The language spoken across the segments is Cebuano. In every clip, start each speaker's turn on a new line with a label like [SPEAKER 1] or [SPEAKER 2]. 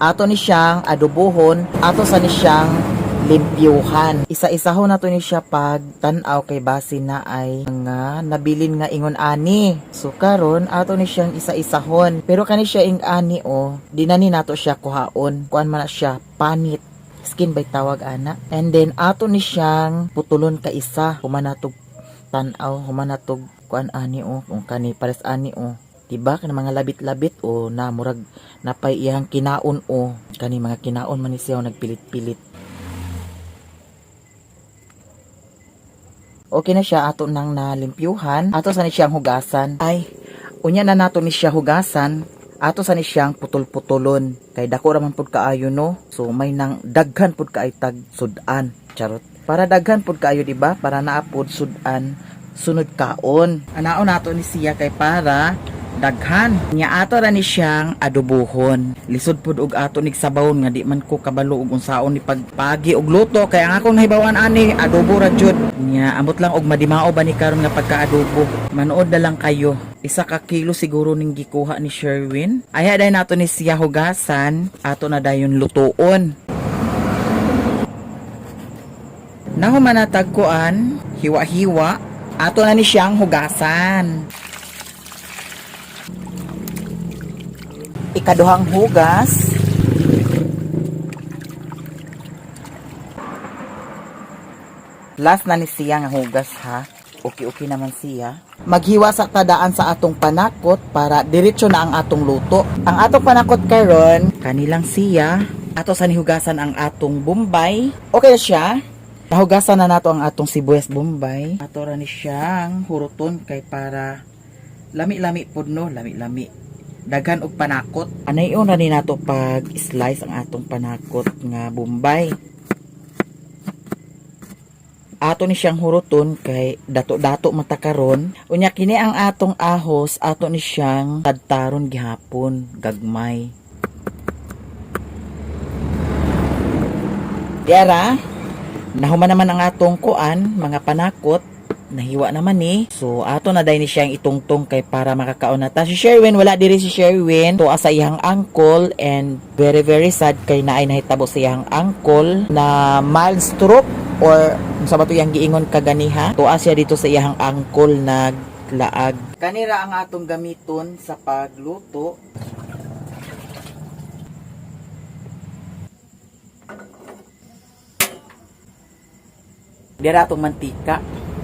[SPEAKER 1] Ato ni siyang adobohon, ato sa ni siyang limpyuhan. Isa-isahon nato ni siya pag tan-aw kay base na ay nga nabilin nga ingon ani. So karon ato ni siyang isa-isahon. Pero kani siya ing ani o, di na ni nato siya kuhaon. Kuan man na siya panit. Skin by tawag ana. And then ato ni siyang putulon ka isa human natog tan-aw, human natog kuan ani o, kung kani pares ani o. Diba kana mga labit-labit o na murag napay iyang kinaon o kani mga kinaon man ni siya o nagpilit-pilit. Okay na siya ato nang nalimpyuhan. Ato sa ni siyang hugasan. Ay, unya na nato ni siya hugasan. Ato sa ni siyang putol-putulon. Kay dako ra man pud kaayo no. So may nang daghan pud kaay tag sudan. Charot. Para daghan pud kaayo di ba? Para naa pud sudan sunod kaon. Anaon nato ni siya kay para daghan. Nya ato ra ni siyang adobohon. Lisod pud og ato nig sabawon nga di man ko kabalo og unsaon ni pagpagi og luto kay ang akong nahibaw-an ani adobo ra jud. Nya amot lang og madimao ba ni karon nga pagka-adobo. Manood na lang kayo. 1 ka kilo siguro ning gikuha ni Sherwin. Ay day nato ni siya hugasan, ato na dayon lutuon. Nahuman na tagkuan, hiwa-hiwa, ato na ni siyang hugasan. Ikaduhang hugas. Last na ni siya nga hugas ha. Okay-okay naman siya. Maghiwa sa tadaan sa atong panakot para diretso na ang atong luto. Ang atong panakot karon, kanilang siya. Ato sa nihugasan ang atong bombay. Okay na siya. Nahugasan na nato ang atong sibuyas bombay. Ato ra ni siyang huruton kay para lami-lami pod no, lami-lami. Daghan og panakot. Anayon ra ni nato pag slice ang atong panakot nga bombay. Ato ni siyang huruton kay dato-dato mata karon. Unya kini ang atong ahos, ato ni siyang tadtaron gihapon, gagmay. Diara, nahuman naman ang atong kuan, mga panakot, nahiwa naman ni. So ato na dahil ni siyang itungtong kay para makakaon na ta. Si Sherwin, wala diri si Sherwin. Tuwa sa iyang uncle and very very sad kay naay nahitabo sa iyang uncle na mild stroke or sa ba to iyang giingon kaganiha. Tuwa siya dito sa iyang uncle naglaag. Kanira ang atong gamiton sa pagluto. Dira atong mantika.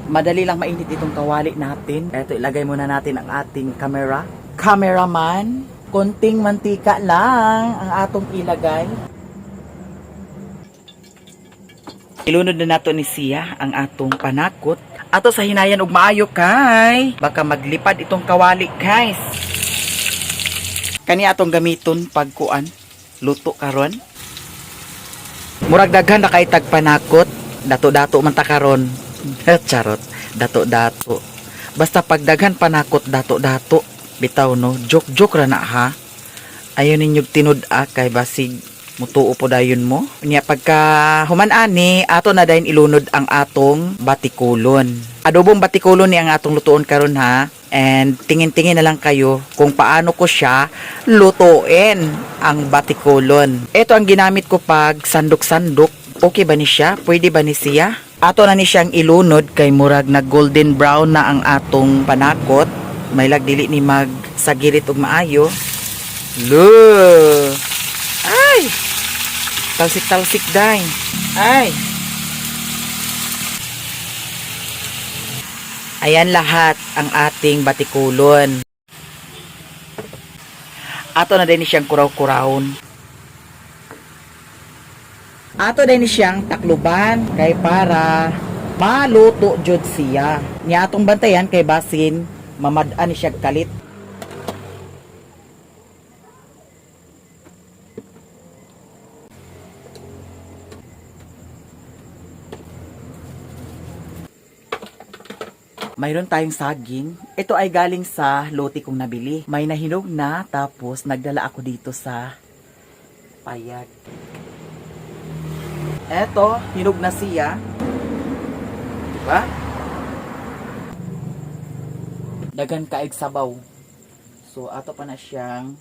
[SPEAKER 1] Madali lang mainit itong kawali natin. Eto, ilagay muna natin ang ating camera. Cameraman, konting mantika lang ang atong ilagay. Ilunod na nato ni siya ang atong panakot. Ato sa hinayan og maayo kay baka maglipad itong kawali, guys. Kani atong gamiton pagkuan luto karon. Murag daghan na kay tag panakot, dato-dato man ta karon. Charot, dato-dato. Basta pag daghan panakot dato-dato, bitaw no, joke-joke ra na ha. Ayon ninyo tinud-a kay basig mutuo po dayon mo. Unya pagka human ani, ato na dayon ilunod ang atong batikulon. Adobong batikulon ni ang atong lutuon karon ha. And tingin-tingin na lang kayo kung paano ko siya lutuin ang batikulon. Ito ang ginamit ko pag sandok-sandok. Okay ba ni siya? Pwede ba ni siya? Ato na ni siyang ilunod kay murag na golden brown na ang atong panakot. May lagdili ni mag sagirit og maayo. Lo! Ay! Talsik-talsik day. Ay! Ayan lahat ang ating batikulon. Ato na din siyang kuraw-kurawon. Ato din siyang takluban kay para maluto jud siya. Nya atong bantayan kay basin mamad-an ni siya kalit. Mayroon tayong saging. Ito ay galing sa lote kong nabili. May nahinog na, tapos nagdala ako dito sa payag. Eto, hinog na siya. Diba? Dagan kaig sabaw. So, ato pa na siyang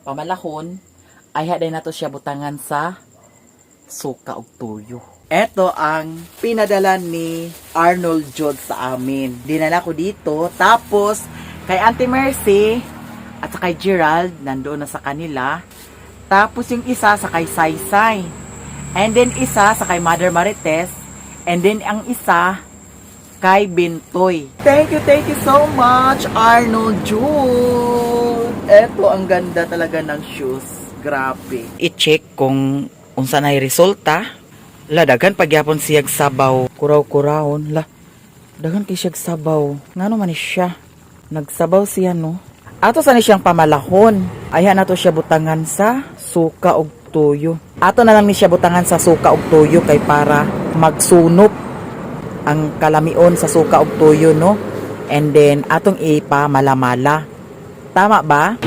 [SPEAKER 1] pamalahon. Ayha day nato siya butangan sa suka ug tuyo. Ito ang pinadala ni Arnold Jod sa amin. Dinala ko dito. Tapos, kay Auntie Mercy at sa kay Gerald, nandoon na sa kanila. Tapos yung isa sa kay Saysay. And then isa sa kay Mother Marites. And then ang isa kay Bintoy. Thank you so much, Arnold Jude. Eto, ang ganda talaga ng shoes. Grabe. I-check kung unsa na resulta. La, daghan pagyapon siyag sabaw. Kuraw-kurawon. La, daghan kay siyag sabaw. Ngano man ni siya? Nagsabaw siya, no? Ato sa ni siyang pamalahon. Ayhan nato siya butangan sa suka og tuyo. Ato na lang ni siya butangan sa suka og tuyo kay para magsunop ang kalamion sa suka og tuyo, no? And then atong ipamalamala. Tama ba?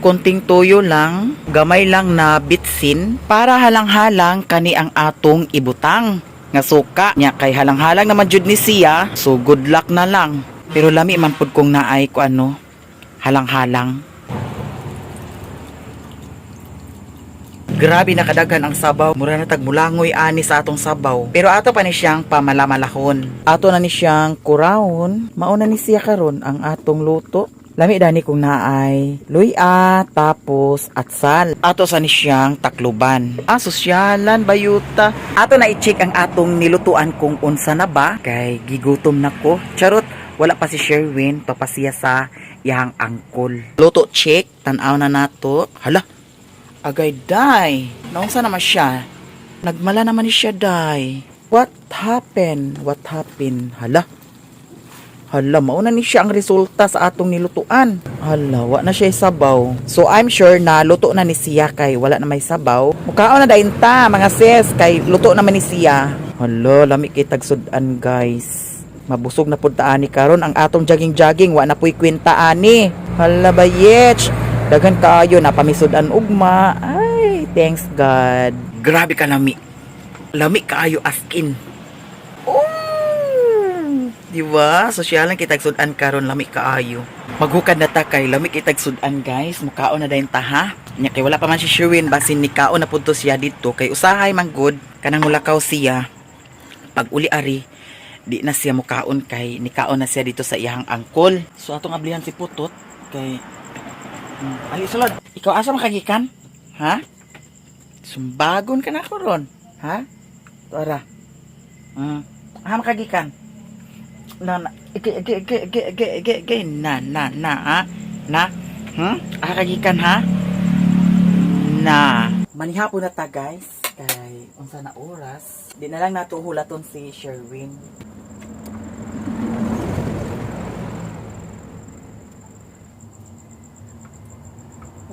[SPEAKER 1] Konting tuyo lang, gamay lang na bitsin para halang-halang kani ang atong ibutang nga suka nya kay halang-halang naman jud ni siya, so good luck na lang. Pero lami man pud kung naay ko ano, halang-halang. Grabe na kadaghan ang sabaw. Mura na tag mulangoy ani sa atong sabaw. Pero ato pa ni siyang pamalamalahon. Ato na ni siyang kurawon. Mauna ni siya karon ang atong luto. Lami dani kung naay luya, tapos atsal. Ato sa ni siyang takluban. Ah, sosyalan, bayuta. Ato na i-check ang atong nilutuan kung unsa na ba. Kay gigutom na ko. Charot, wala pa si Sherwin, pa pa siya sa iyang angkol. Luto check, tan-aw na nato. Hala, agay day. Naunsa naman siya? Nagmala naman ni siya day. What happened? What happened? Hala. Hala, mauna ni siya ang resulta sa atong nilutuan. Hala, wa na siya sabaw. So I'm sure na luto na ni siya kay wala na may sabaw. Mukaon na dayon ta mga sis kay luto naman ni siya. Hala, lami kay tagsud-an, guys. Mabusog na pud ta ani karon ang atong jogging-jogging, wa na puy kwenta ani. Hala bayech. Daghan kaayo na pamisud-an ugma. Ay, thanks God. Grabe ka lami. Lami kaayo as in. Oh! Di ba? Sosyalan kitag sudan karon, lami kaayo. Maghukad na ta kay lami kitag sudan, guys. Mukaon na dayon ta ha. Nya kay wala pa man si Sherwin, basin ni kaon na pud to siya dito kay usahay man gud kanang mulakaw siya. Pag uli ari di na siya mukaon kay nikaon na siya dito sa iyang angkol. So atong ablihan si Putot kay ali sulod. Ikaw asa makagikan? Ha? Sumbagon ka na ako ron. Ha? Tora. Ha makagikan? Na na ike ike ike ike ike ike ike na na na ha na ah kagikan ha na manihapon na ta, guys, kay unsa na oras, di na lang nato hulaton si Sherwin.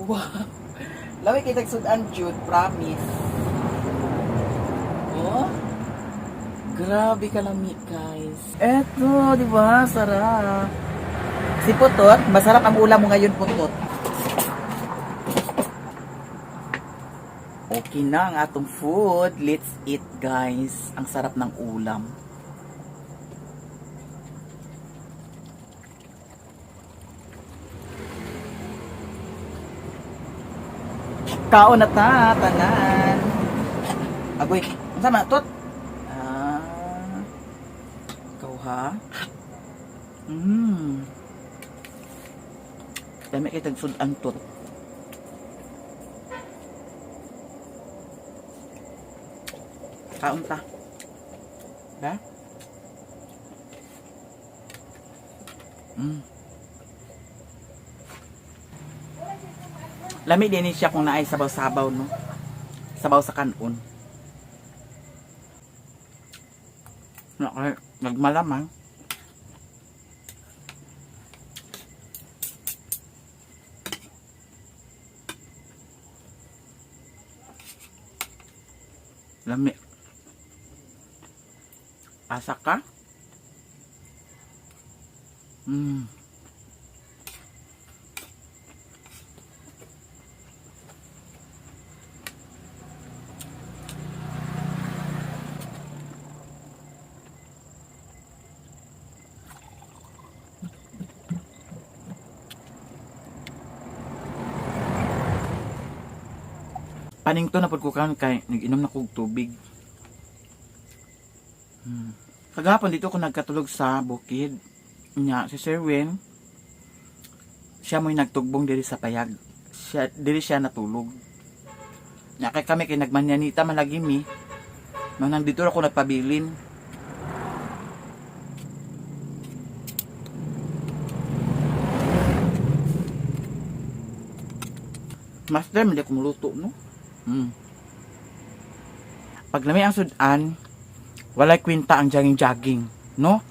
[SPEAKER 1] Wow, lami kay tagsudan jud, promise. Oh. Grabe kalami, guys. Eto, di ba? Sarap. Si Putot, masarap ang ulam mo ngayon, Putot. Okay na ang atong food. Let's eat, guys. Ang sarap ng ulam. Kaon na ta, tanan. Agoy, unsa man tot? Ah. Ikaw ha? Dami kay tagsud-an tot. Kaon ta. Ba? Lami din ni siya kung naay sabaw-sabaw, no? Sabaw sa kanon. Nagmalamang. Lami. Asa ka? Paningto na pud ko karon kay nag-inom na kog tubig. Kagahapon dito ko nagkatulog sa bukid. Nya si Sir Win, siya mo'y nagtugbong diri sa payag. Siya, diri siya natulog. Nya kay kami kay nagmanyanita man lagi mi. No, nandito ako nagpabilin. Master, hindi ako muluto, no? Pag lami ang sudan, walay kwenta ang jogging-jogging, no?